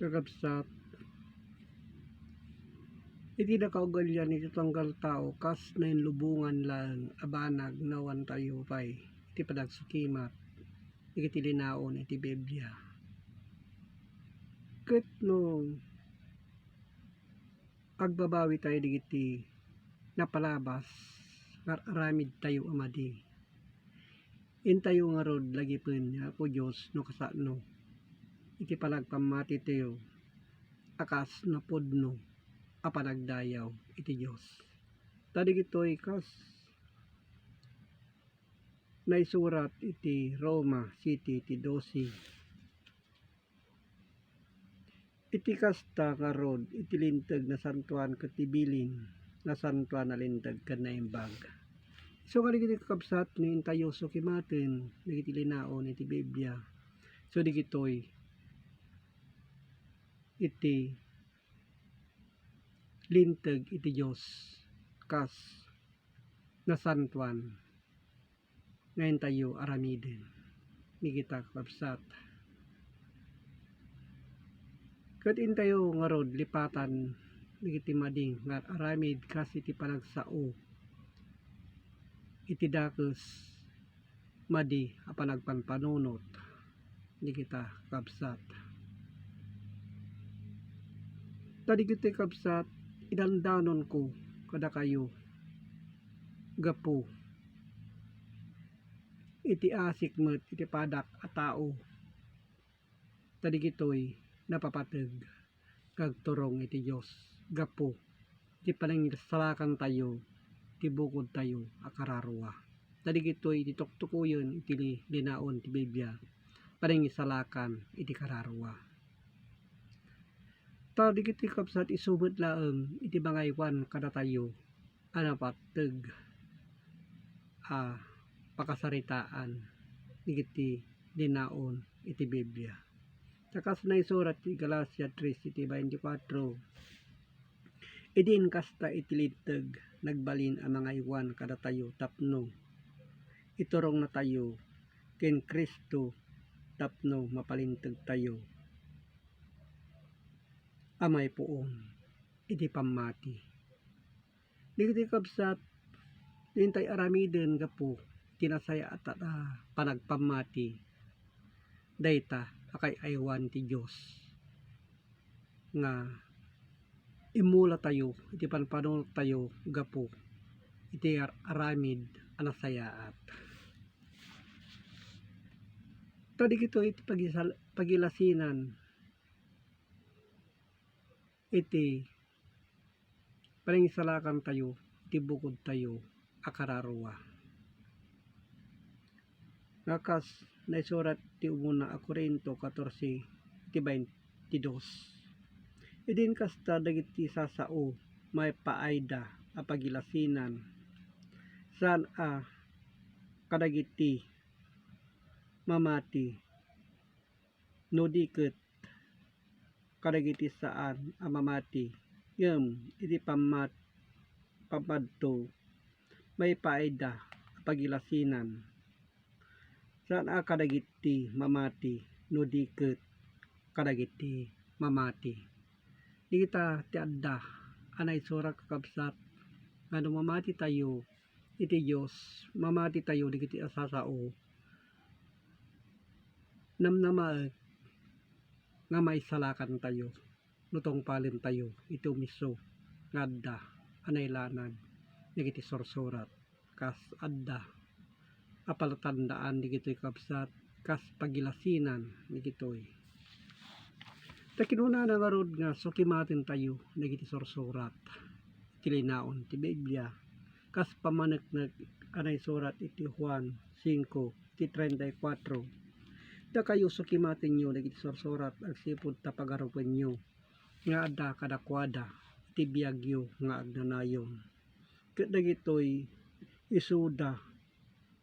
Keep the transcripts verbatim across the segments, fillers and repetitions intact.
Kakabsat, iti nakaugalian iti tunggal tao kas nainlubongan laeng a banag, nawantayo pay iti panagsukimat dagiti linaon iti Biblia. Ket no agbabawi tayo dagiti napalabas nga ar-aramid tayo a madi, intayo ngarud lagipen ni Apo Dios no kasano iti panagpammatitayo a kas napudno a panagdayaw iti Dios. Ta dagitoy kas naisurat iti Roma siete ti dose. Iti kasta ngarud, iti linteg nasantoan ket ti bilin nasantoan a linteg ken naimbag. Isu nga dagiti kakabsat, no intayo sukimaten dagiti linaon iti Biblia, so dagitoy iti linteg iti Dios kas nasantoan nga intayo aramiden. Dagita, kakabsat, ket intayo ngarud lipatan dagiti madi nga aramid kas iti panagsao iti dakes madi a panagpanpanunot dagita, kakabsat. Ta dagitoy, kakabsat, idandanonko kadakayo gapu iti asik met iti padak a tao. Ta dagitoy napapateg nga agturong iti Dios gapu iti panangisalakantayo ti bukodtayo a kararua. Ta dagitoy iti tuktukoyen iti li-, linaon ti Biblia, panangisalakan iti kararua. Ta dagitoy, kabsat, isu met laeng iti mangaywan kadatayo a napateg a pakasaritaan dagiti linaon iti Biblia. Ta kas naisurat ti Galacia tres siete veinticuatro, "Idi inkasta iti linteg, nagbalin a mangaywan kadatayo tapno iturongnatayo ken Cristo tapno mapalintegtayo a maipuon iti pammati." Dagiti, kabsat, intay aramiden gapu ti nasayaat a panagpammati, dayta a kay-aywan ti Dios nga immulatayo iti panpanunottayo gapu iti ar-, aramid a nasayaat. Ta dagitoy iti pagisal-, pagilasinan iti panangisalakantayo iti bukodtayo a kararua. Nga kas naisurat ti umuna a Corinto catorce iti veintidos, "Idi inkasta, dagiti sasao maipaayda a pagilasinan, saan a kadagiti mamati, no di ket kadagiti saan a mamati, ngem iti pammat-, pammadto, maipaayda a pagilasinan, saan a kadagiti mamati, no di ket kadagiti mamati." Dagita ti adda a naisurat, kakabsat, nga no mamatitayo iti Dios, mamatitayo dagiti a sasao, namnamaek nga maisalakantayo no tungpalentayo iti umiso nga adda a nailanad dagiti sursurat, kas adda a palatandaan dagitoy, kabsat, kas pagilasinan dagitoy. Ta kinunana ngarud nga sukimatentayo dagiti sursurat iti linaon ti Biblia, kas pammaneknek a naisurat iti Juan cinco, iti treinta y cuatro, "Dakayo, sukimatenyo dagiti sursurat agsipud ta pagarupenyo nga adda kadakuada iti biagyo nga agnanayon. Ket dagitoy isuda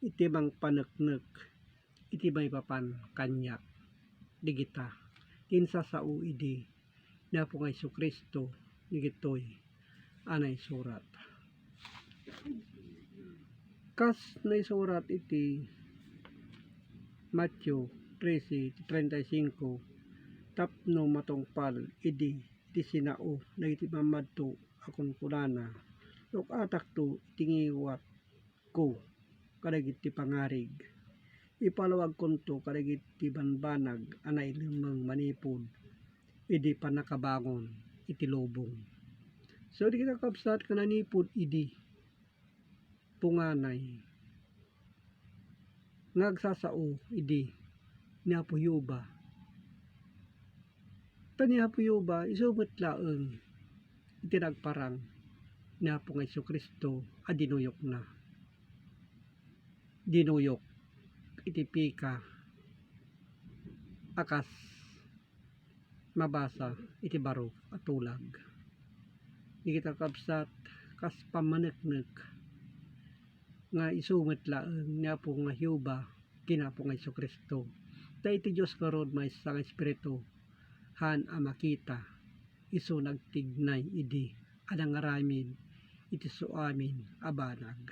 iti mangpaneknek iti maipapan kaniak." Dagita ti insasao idi ni Apo nga Jesu-Cristo dagitoy a naisurat. Kas naisurat iti Mateo trese treinta y cinco, tapno matungpal idi iti sinao dagiti mammadto a kunkunana, "Ruk-atakto iti ngiwatko kadagiti pangarig. Ipalawagkonto kadagiti banbanag a nailemmeng manipud idi pannakabangon iti lubong." So, dagiti kakabsat nga nanipud idi punganay nga agsasao idi ni Apo Jehovah. Ta ni Apo Jehovah, isu met laeng iti nagparang ni Apo nga Jesu-Cristo a dinuyokna. Dinuyok iti pika a kas mabasa iti baro a tulag. Dagiti kakabsat, kas pammaneknek nga isu met laeng ni Apo nga Jehovah ken Apo nga Jesu-Cristo. Ta iti Dios ngarud maysa nga Espiritu, haan a makita, isu nagtignay idi a nangaramid iti suamin a banag.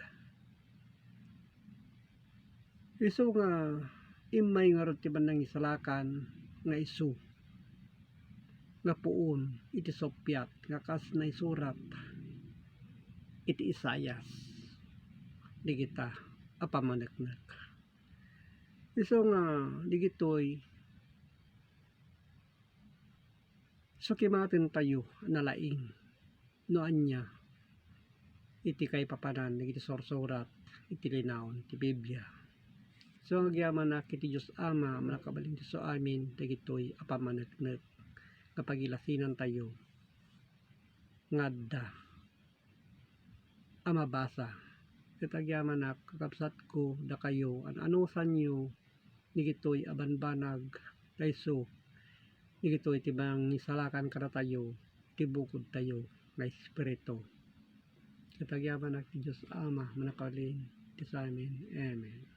Isu nga immay ngarud ti Panangisalakan nga isu nga puon iti suppiat nga kas naisurat iti Isaias dagita a pammaneknek. Isu nga dagitoy sukimatentayo a nalaing no ania iti kaipapanan dagiti sursurat iti linaon ti Biblia. So, agyamanak iti Dios Ama a mannakabalin iti suamin dagitoy a pammaneknek nga pagilasinantayo nga adda a mabasa. Ket agyamanak, kakabsatko, dakayo, an-anusanyo dagitoy a banbanag, ta isu dagitoy ti mangisalakan kadatayo ti bukodtayo nga espiritu. Ket agyamanak ti Dios Ama a mannakabalin iti suamin. Amen.